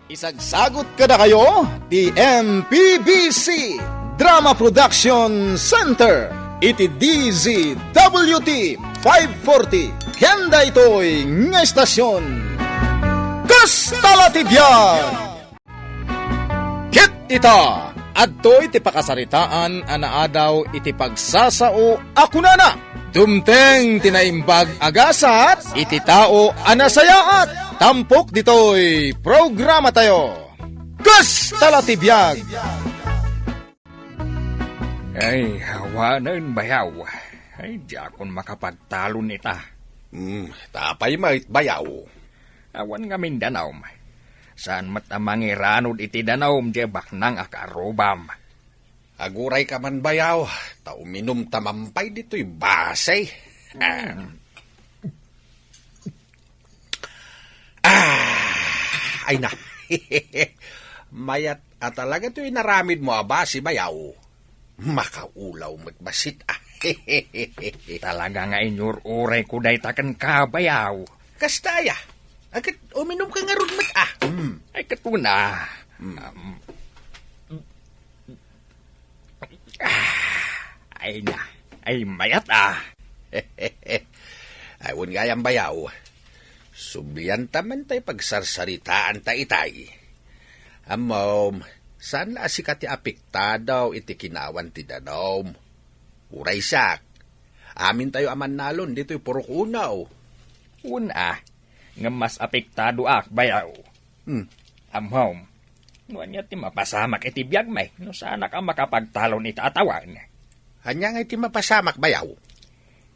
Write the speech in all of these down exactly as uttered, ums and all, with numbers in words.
Isagsagut kadakayo ti M P B C Drama Production Center iti D Z W T five forty ken daytoy nga estasion. Kasta la ti biag! Ket ita, adtoy ti pakasaritaan a naadaw iti pagsasao a kunana, "Dumteng ti naimbag a gasat iti tao a nasayaat." Tampok ditoy programatayo. Kasta la ti biag! Ay, awanen, bayaw. Ay, diakon makapagtalon ita. Hmm, tapay met, bayaw. Awan ngamin danum. Saan met a mangiranod iti danum, diay baknang a kaarrubam. Aguray ka man, bayaw, ta uminum ta mampay ditoy basi. Hmm. Ah, ay na. Mayat a talaga toy inaramid mo a basi, bayaw. Makaulaw met bassit, ah. Talaga nga inyur-urayko dayta kenka, bayaw. Kasta aya. Aket uminum ka ngarud met, ah. Hmm. Ay, ket kuna. Hmm. Um, Ah, ay na, ay mayat, ah. Ay, wen gayam, bayaw. Sublianta man tay pagsarsaritaan ta itay. Ammom, saan la a sika ti apektado iti kinawan ti danum. Uray siak, amintayo a mannalon ditoy purok unaw. Wen, ah, ngem mas apektadoak, bayaw. Hmm. Ammom, no ania ti mapasamak iti biagmi, no saanak a makapagtalon ita a tawen? Ania ngay ti mapasamak, bayaw?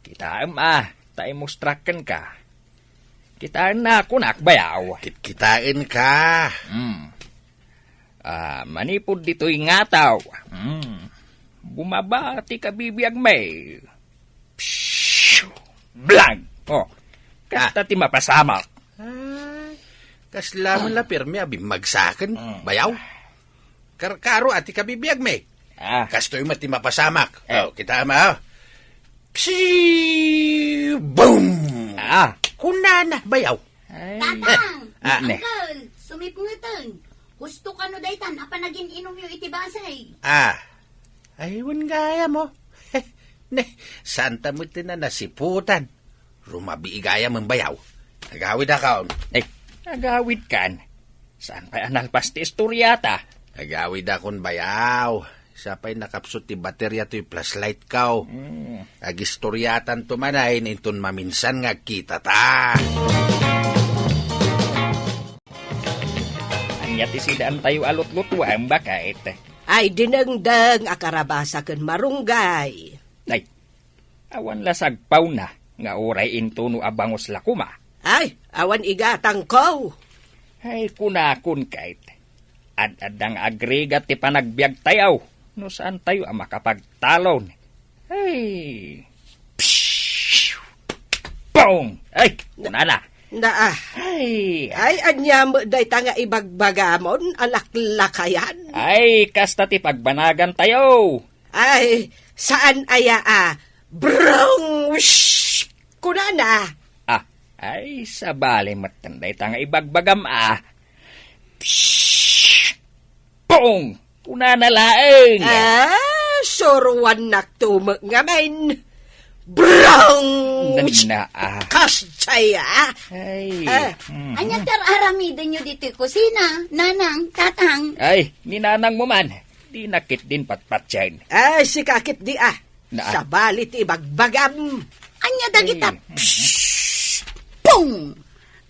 Kitaem, ah, ta imustrak kenka. Kitaenna, kunak, bayaw. Kitkitaen ka. Hmm. Ah, manipud ditoy nga taw. Hmm. Bumaba ti kabibiagmi. Pshh! Blag! Oh, kasta Ah. ti mapasamak. Ay, kasla man la pirmi a bimmagsaken, Mm. bayaw. Karkaro a ti kabibiagmi. Ah. Kastoy met ti mapasamak. Eh. Oh, kita ma, oh. Psi! Boom! Ah. Kunana, bayaw. Ay. Tatang! Ah. Ne. Uncle, sumipngeten. Husto kano daytan a panagin-inumyo iti basi. Ah. Ay, wen gayam. Ne, santa met ti nanasiputan. Rumabii gayam, bayaw. Agawidakon. Ay, agawidkan. Saan pay a nalpas ti istoriata? Agawidakon, bayaw. Sa pay nakapsut ti bateria toy flashlight ko. Hmm. Agistoriatanto manen inton maminsan nga agkitata. Ania ti sidaantayo a lutlutuem, baket? Ay, dinengdeng a karabasa ken marunggay. Ay, awan la sagpawna nga uray intuno a bangus la koma. Ay, awan igatangko. Ay, kunakon ket, ad-adda nga agrigat ti panagbiagtayo no saantayo a makapagtalon. Ay. Psh! Pong! Ay, kunana. Na, ah. Ay. Ay, ania met dayta nga ibagbagamon a laklakayan? Ay, kasta ti pagbanagantayo. Ay, saan aya a brong! Shh! Kunana. Ah, ay, sabali metten dayta nga ibagbagam, ah. Psh! Pong! Kunana laeng. Ah, suruannakto met ngamin. Brong! Nana, ah. Kasjay, ah. Ay. Ah. Mhm. Ania ti ar-aramidenyo ditoy kusina, nanang, tatang? Ay, ni nanang mo man. Di na ketdin patpatien. Ay, sika ketdi, ah. Na? Sabali ti ibagbagam. Ania dagita? Ay. Psst! Pong!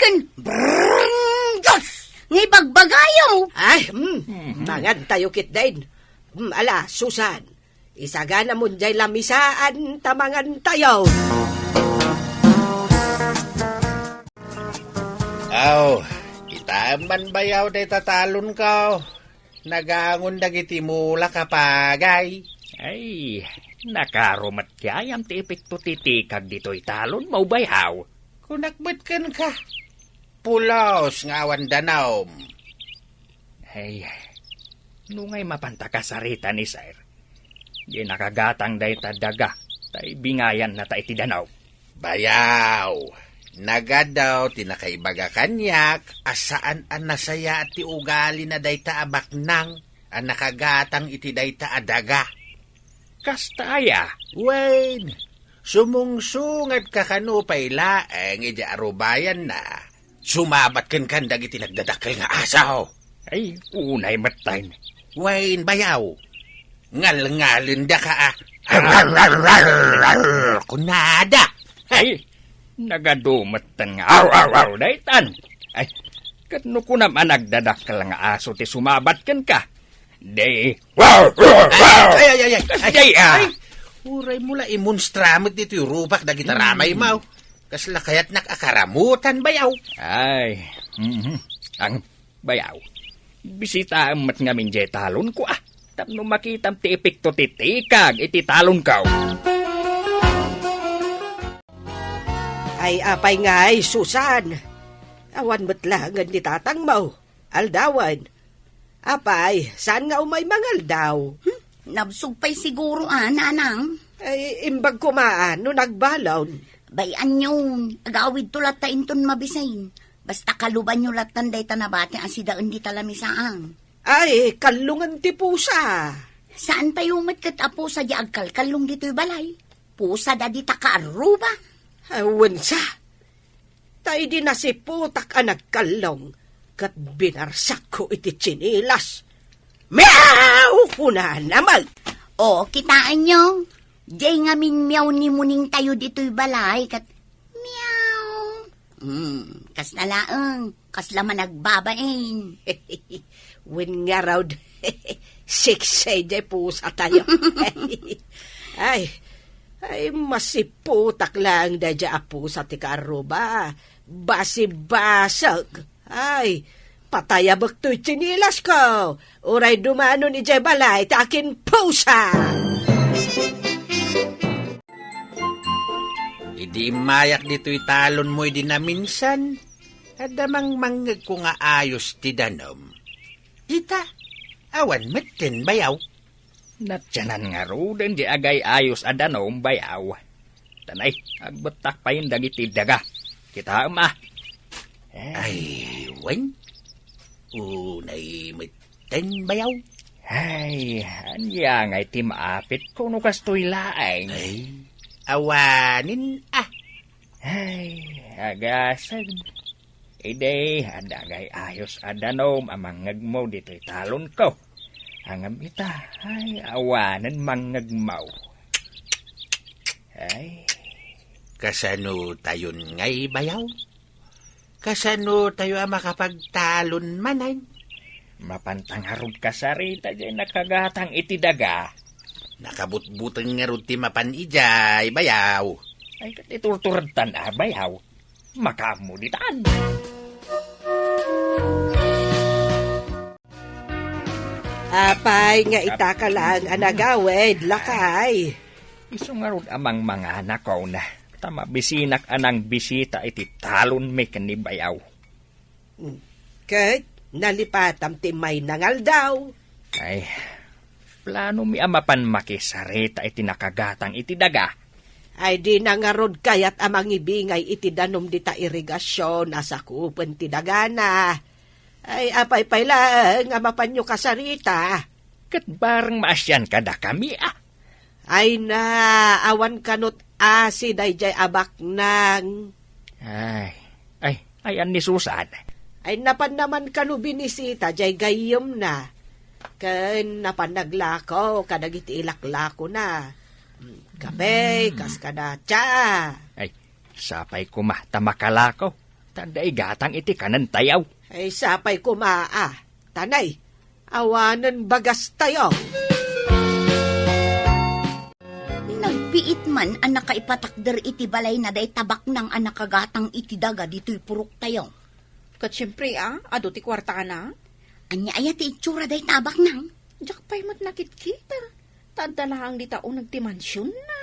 Ken brrrr! Diyos! Nga ibagbagayo! Ay, hmm. Mhm. Mangantayo ketdin. Hmm, ala, Susan. Isaganamon jay lamisaan ta mangantayo. Aw, kitaem man bayaw dayta talonko. Nagangon dagiti mulak a pagay. Ay, nakaro met gayam ti epekto ti tikag ditoy talonmo, bayaw. Kunak met kenka, pulos nga awan danum. Ay, nungay mapanta kasarita ni Sir. Di nakagatang dayta daga, ta ibingayanna ta iti danum. Bayaw, Nagadaw ti nakaibaga kaniak a saan a nasayaat ti ugalina dayta a baknang a nakagatang iti dayta a daga. Kasta aya? Wen, sumungsungatka kano pay laeng idiay arubayanna. Sumabat kenka dagiti nagdadakkel nga aso. Ay, unay metten. Wen, bayaw. Ngalngalendaka a. Kunada. Ay, nagadu metten nga aw, aw, aw, daytan. Ay, ket no kunam a nagdadakkel nga aso ti sumabat kenka, di. Ay, ay, ay, ay, ay. Ay, ay. Uray mo la imonstra met ditoy rupak dagiti ramay mo. Kasla kayatnak a karamutan, bayaw. Ay, mhm. Ang bayaw. Bisitaem met ngamin diay talonko, ah. Tapno makitam ti epekto ti tikag iti talonko. Ay, apay ngay, Susan? Awan met laengen ni tatangmo. Aldawen. Apay, saan nga umay mangaldaw? Hmm? Nabsog pay siguro, ah, nanang. Ay, imbag koma, ah, no nagbalon. Bay-anyon, agawidto latta inton mabisin. Basta kalubanyo lattan dayta nabati a sidaen dita lamisaan. Ay, kallongen ti pusa. Saan tayo met ket a pusa di agkalkallong ditoy balay? Pusa da dita kaarruba. Awan sa. Ta idi nasiputak a nagkallong, ket binarsakko iti tsinilas. Meow! Kunana met. O, kitaenyo? Diay ngamin meow ni Muning tayo ditoy balay, ket meow. Hmm, kasta laeng, kasla managbabain. Wen ngarud, sexy diay pusa tayo. Ay, ay, masiputak laeng daydiay a pusa ti kaarruba. Basibasek. Ay, patayabek toy tsinilasko. Uray dumanon idiay balay ti akin pusa. Idi immayak ditoy talonmo idi naminsan, adda mangmangngegko nga ayos ti danum. Ita, awan metten bayaw. Natianan ngaruden di agay-ayos a danum bayaw. Tanay, agbettak payen dagiti daga. Kitaem, ah. Eh. Ay, wen? Unay metten bayaw? Ay, ania ngay ti maapitko no kastoy laeng? Ay, awanen, ah. Ay, agasem. Idi, adda agay-ayos a danum a mangngegmo ditoy talonko. Ngem ita, ay, awanen mangngegmo. Ay. Kasano tayon ngay bayaw? Kasano tayo a makapagtalon manen? Mapanta ngarud kasarita diay nakagatang iti daga. Nakabutbuteng ngarud ti mapan idiay bayaw. Ay, ket iturturedtan a bayaw. Makaammo ditan. Apay nga itaka laeng a nagawid, lakay? Isu ngarud a mangmanganakon, ta mabisinak a nangbisita iti talonmi ken ni bayaw. Ket nalipatam ti mayna nga aldaw. Ay, planomi a mapan makisarita iti nakagatang iti daga. Ay, dina ngarud kayat a mangibingay iti danum dita irigasion a sakupen ti dagana. Ay, apay pay laeng a mapanyo kasarita? Ket bareng maasian kadakami, a. Ay na, awan kanot asi daydiay a baknang. Ay, ay, ayan ni Susan. Ay, napanna man kano binisita diay gayyemna. Ken napan naglako kadagiti ilaklakona. Kape, kas kada tsaa. Ay, sapay koma ta makalako. Ta adda igatang iti kanentayo. Ay, sapay koma, a. Tanay, awanen bagastayo. Nagbiit man a nakaipatakder iti balayna dayta baknang a nakagatang iti daga ditoy puroktayo. Ket siempre, a, adu ti kuartana. Ania aya ti itsura dayta a baknang? Diak pay met nakitkita. Ta adda laeng dita uneg ti mansionna.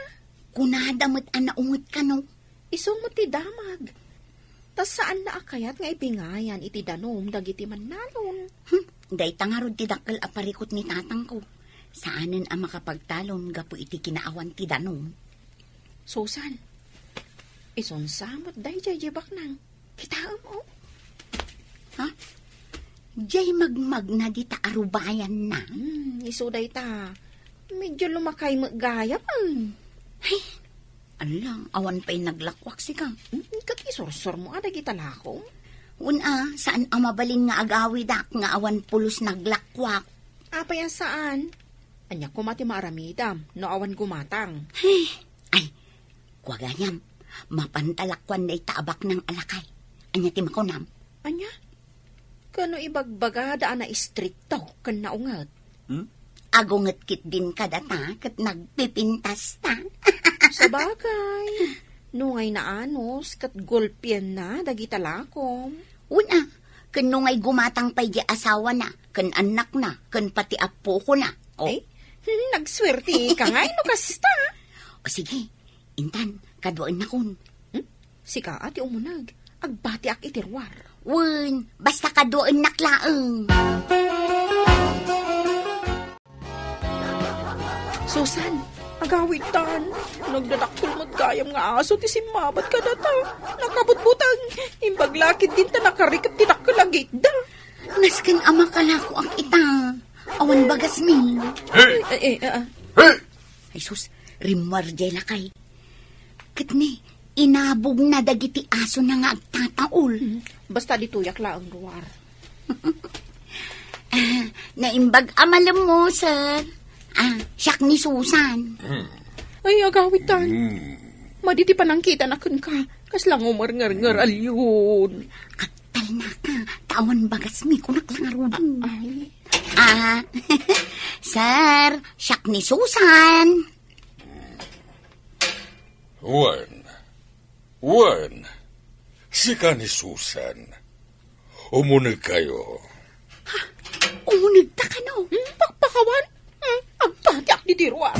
Kunada met a naunget kano. Isu met ti damag. Ta saanna a kayat nga ibingayan iti danum dagiti mannalon. Hmm, dayta ngarud ti dakkel a parikut ni tatangko. Saanen a makapagtalon gapu iti kinaawan ti danum. Susan, Isunsa met daydiay, diay baknang. Kitaem, o. Ha? Diay magmagna dita a rubayanna? Hmm, isu dayta. Medyo lumakay met gayam, eh. Ay, ala, awan pay naglakuak sika. Hmm, ket isursurmo a dagita lakom? Wen a, saan a mabalin nga agawidak nga awan pulos naglakuak. Apay a saan? Ania koma ti maaramidam no awan gumatang? Ay, kua gayam, mapanta lakuan dayta a baknang a lakay. Ania ti makunam? Ania? Kano ibagbagada a naistrikto ken naunget? Hmm? Agunget ketdin kadata ket nagpipintasta. Sabagay, no ngay naanus ket golpienna dagita lakom. Wen a, ken no ngay gumatang pay diay asawana, ken annakna, ken pati appokona. O. Ay, hmm, nagsuerteka ngay no kasta. O sige, intan, kaduaennakon. Hmm? Sika a ti umuneg. Agbatiak iti ruar. Wen, basta kaduaennak laeng. Susan, agawidtan. Nagdadakkel met gayam nga aso ti simmabat kadata. Nakabutbuteng. Imbag la ketdin ta nakarikep ti dakkel a gitda. Nasken a makalakoak ita. Awan bagasmi. Hey! Eh, eh, ah, ah. Hey! Ay sus, rimmuar diay lakay. Ket ni, inabogna dagiti asona nga agtataol. Hmm. Basta ditoyak laeng ruar. Ah, naimbag a malemmo, sir. Ah, siak ni Susan. Hmm. Ay, agawidtan. Hmm. Madi ti panangkitana kenka. Kasla ngumernger-nger, hmm, aliyon. Agtalnaka, ta awan bagasmi, kunak la ngaruden. Ah, ay. Ah, sir, siak ni Susan. Wen. Wen. Sika ni Susan. Umunegkayo. Ha? Umunegta kano? Hmm, pakpakawan? Hmm, agbatiak ditoy ruar.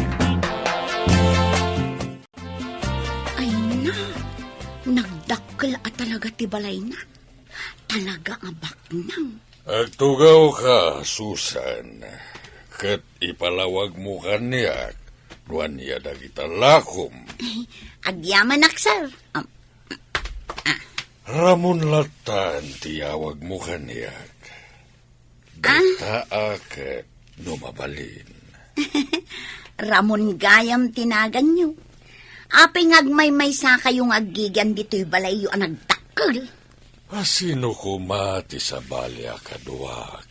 Ay na, nagdakkel a talaga ti balayna. Talaga a baknang. Agtugawka, Susan, ket ipalawagmo kaniak no ania dagita lakom. Agyamanak, sir. Um, ah. Ramon lattan ti yawagmo kaniak. Ah? Dayta a ket no mabalin. Ramon gayam ti naganyo. Apay nga agmaymaysakayo nga aggigian ditoy balayyo a nagdakkel? A sino koma ti sabali a kaduak,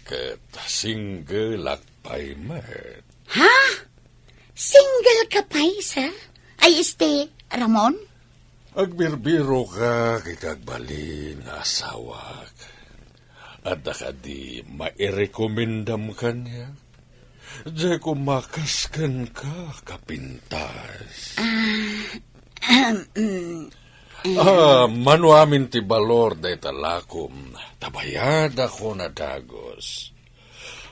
ket singgelak pay met. Ha? Single ka pay, sir? Ay, este, Ramon? Agbirbiroka iti agbalin nga asawak. Adda kadi mairekomendam kaniak? Diay koma kas kenka, kapintas. Ah, ahem, mm, eh. Ah, mano amin ti balor dayta lakom, ta bayadakon a dagus.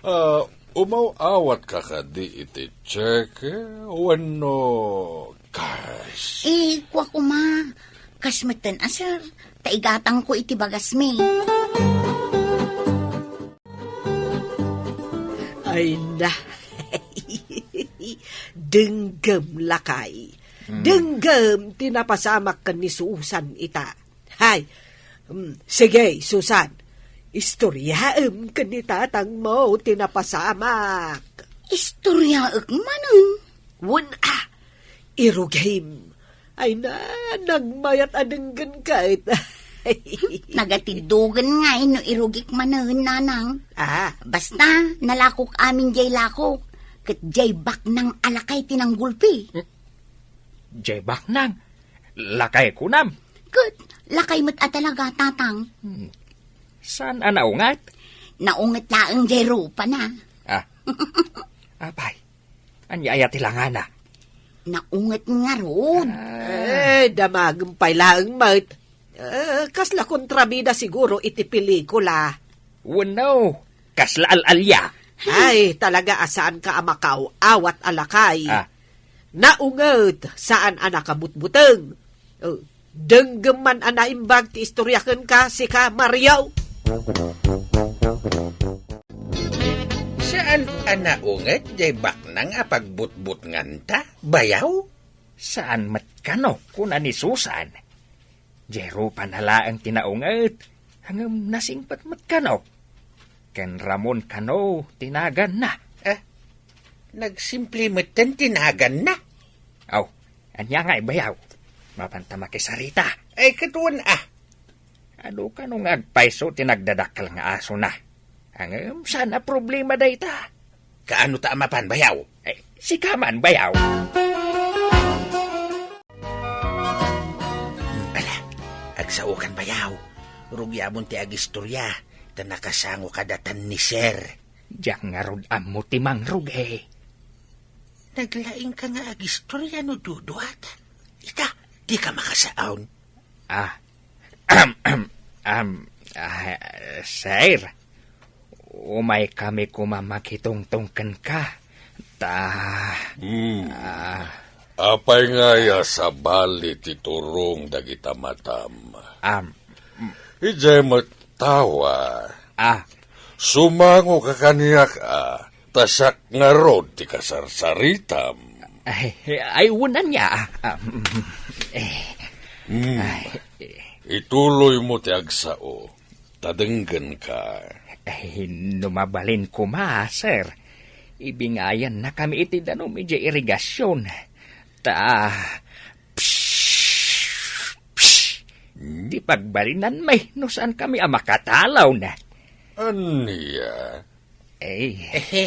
Ah, umaw-awatka kadi iti cheque wenno cash? Eh, kua koma. Cash metten a, sir. Ta igatangko iti bagasmi. Ay na. Denggem, lakay. Hmm. Denggem ti napasamak ken ni Susan ita. Hay. Hmm, sige, Susan. Istoryaem ken ni tatangmo ti napasamak. Istoryaek manen? Wen a. Irugim. Ay na, nagmayat a denggen ket. Nagatiddogen ngay no irugik manen, nanang. Ah. Basta, nalakok amin diay lakok. Ket diay baknang a lakay ti nanggulpi. Hmm. Diay baknang? Lakay kunam? Ket, lakay met a talaga, tatang. Hmm. Saan a naunget? Naunget laeng diay rupana. Ah. Apay, ania aya ti langana? Naunget ngarud. Ah. Eh, damagem pay laeng met. Eh, kasla kontrabida siguro iti pelikula. Wenno, kasla al-alia. Ay, talaga a saanka a makaaw-awat a lakay. Ah. Naunget, saan a nakabutbuteng. Eh, denggem man a naimbag ti istorya kenka, sika, Mario. Saan a naunget diay baknang a pagbutbutnganta, bayaw? Saan met kano, kuna ni Susan. Jay rupana laeng ti naunget, ngem nasingpet met kano. Ken Ramon kano ti naganna. Eh, nagsimple metten ti naganna? Aw, ania ngay, bayaw? Mapanta makisarita. Ay, ket wen a. Adu kano nga agpayso ti nagdadakkel nga asona. Ngem saan a problema dayta. Kaano ta a mapan, bayaw? Eh, sika man, bayaw. Hmm, ala, agsaokan, bayaw. Rugiamon ti agistorya, ta nakasango kadatan ni Sir. Diak ngarud ammo ti mangrugi. Naglaingka nga agistorya no duduat. Ita, dika makasaon. Ah. Am, ah, sir, umaykami koma makitungtong kenka. Ta, Hmm. ah, Apay ngay a sabali ti turong dagita matam? Am, Idiay met tawa. Ah. Sumangoka kaniak a, ta siak ngarud ti kasarsaritam. Ay, ay, wen ania, ah, ah, mm, eh. Hmm. Ay, eh. Ituloymo ti agsao, ta denggenka. Ay, no mabalin koma, sir, ibingayannakami iti danum idiay irigasyon. Ta, psh, psh, Hmm? ti pagbalinanmi no saankami a makatalawna. Ania? Eh. Ehe.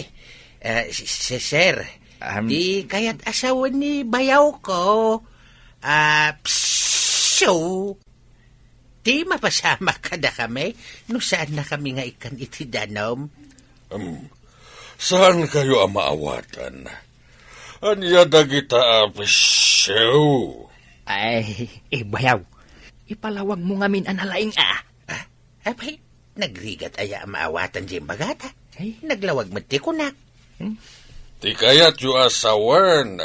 Ah, si, si, sir, Am. ti kayat a sawen ni bayawko, ah, psyo, ti mapasamak kadakami no saannakami nga ikkan iti danum. Am, saankayo a maawatan? Ania dagita a psyo? Ay, eh, bayaw. Ipalawagmo ngamin a nalaing a. Ah, apay, nagrigat aya a maawatan diay imbagata? Ay. Naglawag met ti kunak. Hmm? Ti kayatyo a sawen.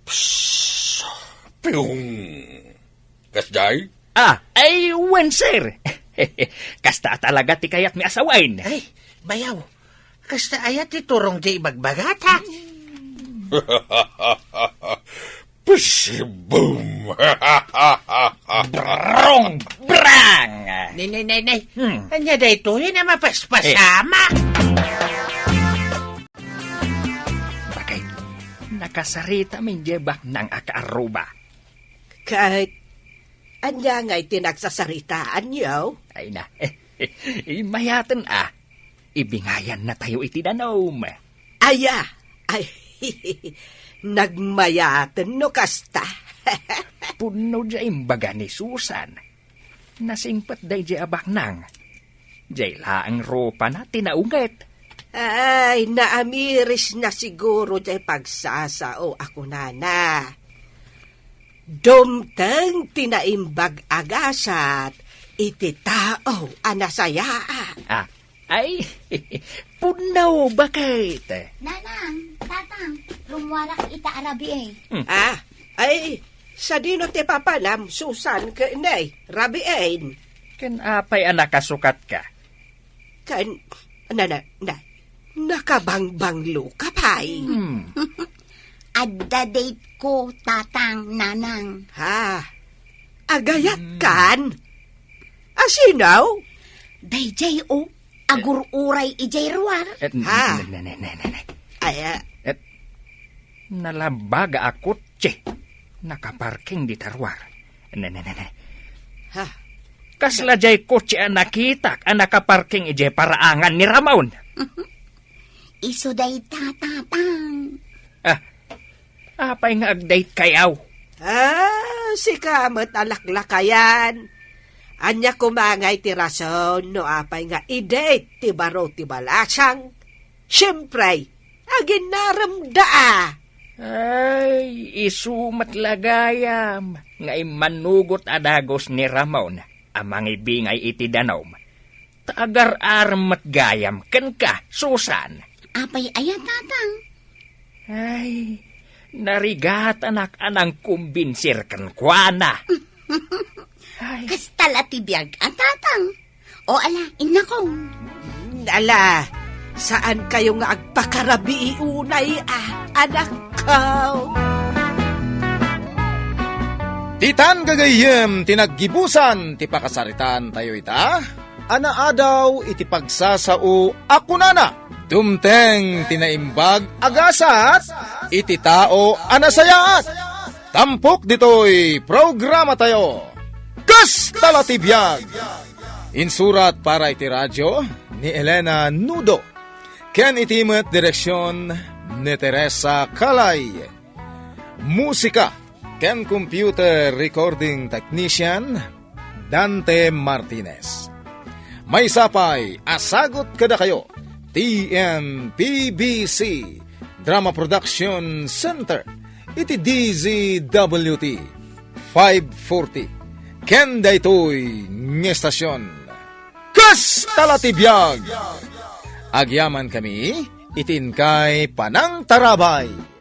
Psst, piung. Kasdiay? Ah, ay, wen, sir. Kasta talaga ti kayatmi a sawen. Ay, bayaw. Kasta aya ti turong diay ibagbagata? Psibum! Brong! Brang! Nay, nay, nay, nay. Hmm. Ania daytoy a mapaspasama? Eh. Bakit? Nakasarita min diay baknang a kaarruba. Ket, ania ngay ti nagsasaritaanyo? Ay na, imayaten a. Ibingayannatayo iti danum. Aya, ay, nagmayaten no kasta. Pudno diay imbaga ni Susan. Nasingpet daydiay a baknang. Diay laeng rupana ti naunget. Ay, naamirisna siguro diay pagsasao a kunana. Dumteng ti naimbag a gasat iti tao a nasayaat. Ah, ay, pudno, bakit? Nanang, tatang, rummuarak ita a rabii. Hmm. Ah, ay, sadino ti papanam, Susan, ken ni rabiin? Ken apay a nakasukatka? Ken, na, na, na, nakabangbangloka pay. Hmm. Adda date ko, tatang, nanang. Ha? Agayat Hmm. kan? Asino? Daydiay, o, agur-uray idiay ruar. Eh, Ha? ne, ne, ne, ne, ne, ne. Ay, ah. Eh, nalabag a kotse. Nakaparking dita ruar. Ne, ne, ne, ne. Ha? Kasla diay kotse a nakitak a nakaparking idiay paraangan ni Ramon. Isu dayta, tatang. Ah, apay nga agdaykayaw? Ah, sika met a laklakayan. Ania koma ngay ti rason no apay nga idayt ti baro ti balasang? Siempre, aginnaremda a. Ay, isu met la gayam nga immanugot a dagus ni Ramon a mangibingay iti danum. Ta agar-arem met gayam kenka, Susan. Apay aya, tatang? Ay, narigatanak a nangkumbinsir kenkuana. Ay. Kasta la ti biag a, tatang. O ala, innakong. Ala, saankayo nga agpakarabii unay a, anakko? Ditan gagayyem ti naggibusan ti pakasaritaan tayo ita, a naadaw iti pagsasao a kunana, dumteng ti naimbag a gasat iti tao a nasayaat. Tampok ditoy programa tayo, Kasta la ti biag! Insurat para iti radyo ni Elena Nudo, ken iti met direksion ni Teresa Calay. Musika ken computer recording technician, Dante Martinez. Maysa pay a sagut kadakayo ti N P B C Drama Production Center iti D Z W T five forty. Ken daytoy nga estasion, Kasta la ti biag! Agyaman kami iti inkay panangtarabay.